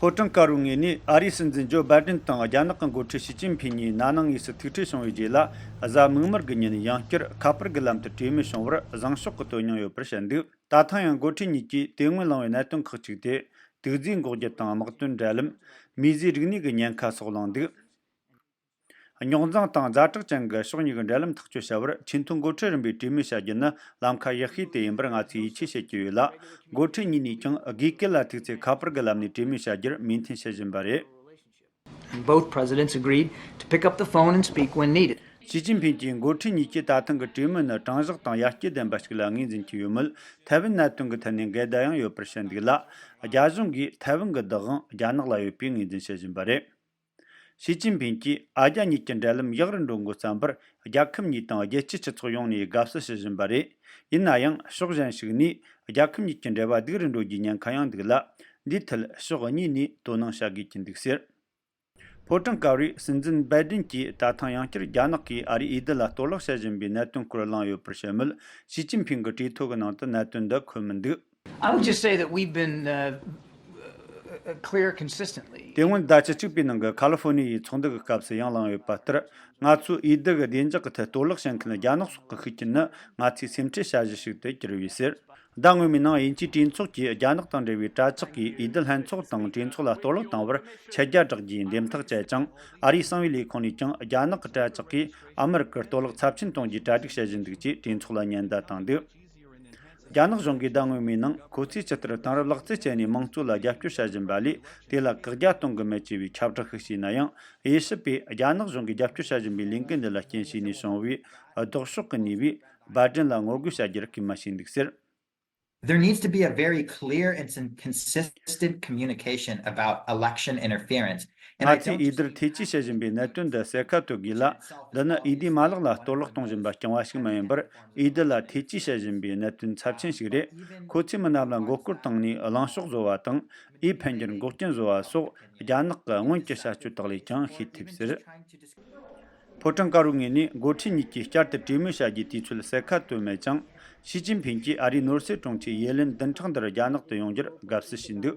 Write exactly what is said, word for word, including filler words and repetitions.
ཕོ་བྲང་དཀར་པོའི་ངོས་ནས་ཨ་རིའི་སྲིད་འཛིན་ཇོ་བྷའི་ཏིན་དང་རྒྱ་ནག་གི་འགོ་ཁྲིད་ཞི་ཅིན་ཕིན་གཉིས་ན་ནིང་དངོས་སུ་ཐུག་འཕྲད་བྱུང་བའི་རྗེས་ལ། གཟའ་མིག་དམར་གྱི་ཉིན་ཡང་བསྐྱར་ཁ་པར་གྱི་ལམ་དུ་གྲོས་མོལ་བྱུང་བར་བཟང་ཕྱོགས་ཀྱི་དོན་སྙིང་ཡོད་པར་བཤད་འདུག་ད་ཐེངས་ཡང་འགོ་ཁྲིད་གཉིས་ཀྱིས་དེ་སྔོན་བླངས་པའི་གནད་དོན་ཁག་ཅིག་སྟེ། དུག་རྫས་འགོག་རྒྱུ་དང་དམག་དོན་འབྲེལ་ལམ། མིས་བཟོས་རིག་གནས་ཀྱི་ཉེན་ཁ་སོགས་གླེང་འདུག་རྙོག་འཛིང་དང་ཛ་དྲག་ཅན་གྱི་ཕྱོགས་གཉིས་ཀྱི་འབྲེལ་ལམ་ཐག་གཅོད་བྱ་བར་ཆེས་མཐོའི་འགོ་ཁྲིད་རིམ་པས་གྲོས་མོལ་བྱ་རྒྱུ་ནི་ལམ་ཁ་ཡག་ཤོས་དེ་ཡིན་པར་ང་ཚོས་ཡིད་ཆེས་བྱེད་ཀྱི་ཡོད་ལ། འགོ་ཁྲིད་གཉིས་ནས་ཀྱང་དགོས་གལ་ལ་ཐུག་ཚེ་ཁ་པར་གྱི་ལམ་ནས་གྲོས་མོལ་བྱ་རྒྱུར་མོས་མཐུན་བྱེད་བཞིན་པ་རེད། And both presidents agreed to pick up the phone and speak when needed. ཞི་ཅིན་ཕིན་གྱིས་འགོ་ཁྲིད་གཉིས་ཀྱིས་ད་ཐེངས་ཀྱི་གྲོས་མོལ་ནི་དྲང་གཞག་དང་ཡར་སྐྱེད་ལྡན་པ་ཞིག་ལ་ངོས་འཛིན་གྱི་ཡོད་མོད། ཐའེ་ཝན་གནད་དོན་གྱི་ཐད་ནས་འགལ་ཟླ་ཡང་ཡོད་པར་བཤད་འདུག་ལ། རྒྱ་གཞུང་གིས་ཐའེ་ཝན་གྱི་བདག་དབང་རྒྱ་ནག་ལ་ཡོད་པའི་ངོས་འཛིན་བྱེད་བཞིན་པ་རེད། ཞི་ཅིན་ཕིན་གྱིས་ཨ་རྒྱ་གཉིས་ཀྱི་འབྲེལ་ལམ་ཡག་རུ་འགྲོ་འགོ་བརྩམས་པར་རྒྱལ་ཁབ་གཉིས་དང་རྒྱལ་སྤྱིའི་སྤྱི་ཚོགས་ཡོངས་ནས་དགའ་བསུ་ཞུ་བཞིན་པ་རེད། ཡིན་ན་ཡང་ཕྱོགས་གཞན་ཞིག་ནས་རྒྱལ་ཁབ་གཉིས་ཀྱི་འབྲེལ་བ་སྡུག་རུ་འགྲོ་རྒྱུའི་ཉེན་ཁ་ཡང་འདུག་ལ། འདིའི་ཐད་ཕྱོགས་གཉིས་ནས་དོ་སྣང་བྱ་དགོས་ཀྱི་འདུག་ཟེར། ཕོ་བྲང་དཀར་པོའི་སྲིད་འཛིན་བྷའི་ཏིན་གྱིས་ད་ཐེངས་ཡང་བསྐྱར་རྒྱ་ནག་གིས་ཨ་རིའི་འོས་བསྡུ་ལ་གཏོར་བརླག་བྱེད་བཞིན་པའི་གནད་དོན་སྐོར་གླེང་ཡོད་པར་བཤད་མོད། ཞི་ཅིན་ཕིང་གི་གྲོས་ཐོ་གི་ནང་དུ་གནད་དོན་འདི་འཁོད་མི་འདུག I would just say that we've been uh, uh, clear consistently. དེ་སྔོན་ཟླ་བཅུ་གཅིག་པའི་ནང་གི་ཁ་ལི་ཧྥོ་ནི་ཡའི་ཚོགས་འདུ་གི་སྐབས་སུ་ཡང་གླེང་ཡོད་པ་ལྟར། ང་ཚོའི་འོས་བསྡུ་གི་བདེ་འཇགས་ཀྱི་ཐད་གཏོར་བརླག་བྱེད་མཁན་རྒྱ་ནག་སོགས་ཀྱི་ཤུགས་རྐྱེན་ནི་ང་ཚོའི་སེམས་ཁྲལ་བྱ་གཞི་ཞིག་ཏུ་གྱུར་ཡོད་ཟེར། ཟླ་སྔོན་མའི་ནང་དབྱིན་ཇིའི་གྲོས་ཚོགས་ཀྱིས་རྒྱ་ནག་དང་འབྲེལ་བའི་དྲ་ལྕག་གི་འོས་བསྡུ་ལྷན་ཚོགས་དང་གྲོས་ཚོགས་ལ་གཏོར་བརླག་བཏང་བར་ཆད་རྒྱ་བསྒྲགས་རྒྱུའི་འདེམས་ཐག་བཅད་ཅིང་། ཨ་རིའི་གསང་བའི་ལས་ཁུངས་ནས་ཀྱང་རྒྱ་ནག་གི་དྲ་ལྕག་གིས་ཨ་མི་རི་ཀར་གཏོར་བརླག་ཚབས་ཆེན་གཏོང་རྒྱུའི་གྲ་སྒྲིག་བྱེད་བཞིན་འདུག་ཅེས་གྲོས་ཚོགས་ལ་ཉེན་བརྡ་བཏང་འདུག་རྒྱ་ནག་གཞུང་གིས་ཟླ་སྔོན་མའི་ནང་ཁོ་ཚོས་ཇི་ལྟར་དེང་རབས་ལག་རྩལ་སྤྱད་ནས་དམངས་གཙོ་ལ་རྒྱབ་སྐྱོར་བྱ་བཞིན་པ་ལས། དེ་ལ་བཀག་རྒྱ་གཏོང་གི་མེད་ཅེས་པའི་ཁྱབ་བསྒྲགས་ཤིག་བྱས་ན་ཡང་། དབྱེ་ཞིབ་པས་རྒྱ་ནག་གཞུང་གིས་རྒྱབ་སྐྱོར་བྱ་བཞིན་པའི་ལས་འགུལ་འདི་ལ་རྐྱེན་བྱས་ནས་བྱུང་བའི་ལྡོག་ཕྱོགས་ཀྱི་ནུས་པས་བྷའི་ཌེན་ལ་ངོ་རྒོལ་བྱ་རྒྱུར་སྐུལ་མ་བྱས་འདུག་ཟེར། There needs to be a very clear and some consistent communication about election interference. And I ང་ཚོས་འོས་བསྡུར་ཐེ་ཇུས་བྱེད་བཞིན་པའི་གནད་དོན་འདི་གསལ་ཁ་གཏོད་དགོས་ལ། འདི་ནི་འོས་བསྡུའི་མ་ལག་ལ་གཏོར་བརླག་གཏོང་བཞིན་པ་རྐྱང་བ་ཞིག་མ་ཡིན་པར། འོས་བསྡུ་ལ་ཐེ་ཇུས་བྱེད་བཞིན་པའི་གནད་དོན་ཚབས་ཆེན་ཞིག་རེད། ཁོ་ཚོས་མི་རྣམས་ལ་མགོ་སྐོར་བཏང་ནས་གླེང་ཕྱོགས་བཟོ་བ་དང་། འོས་འཕེན་རྒྱུར་འགོག་རྐྱེན་བཟོ་བ་སོགས་རྒྱ་ནག་གི་སྔོན་གྱི་བྱ་སྤྱོད་དག་ལས་ཀྱང་ཤེས་ཐུབ་ཟེར། ཕོ་བྲང་དཀར་པོའི་ངོས་ནས་འགོ་ཁྲིད་གཉིས་ཀྱིས་བསྐྱར་དུ་གྲོས་མོལ་བྱ་རྒྱུའི་དུས་ཚོད་གསལ་ཁ་བཏོན་མེད་ཅིང་། ཞི་ཅིན་ཕིང་གིས་ཨ་རིའི་ནོར་སྲིད་དྲུང་ཆེ་ཡེ་ལིན་བདུན་ཕྲག་འདིར་རྒྱ་ནག་ཏུ་ཡོང་རྒྱུར་དགའ་བསུ་ཞུས་འདུག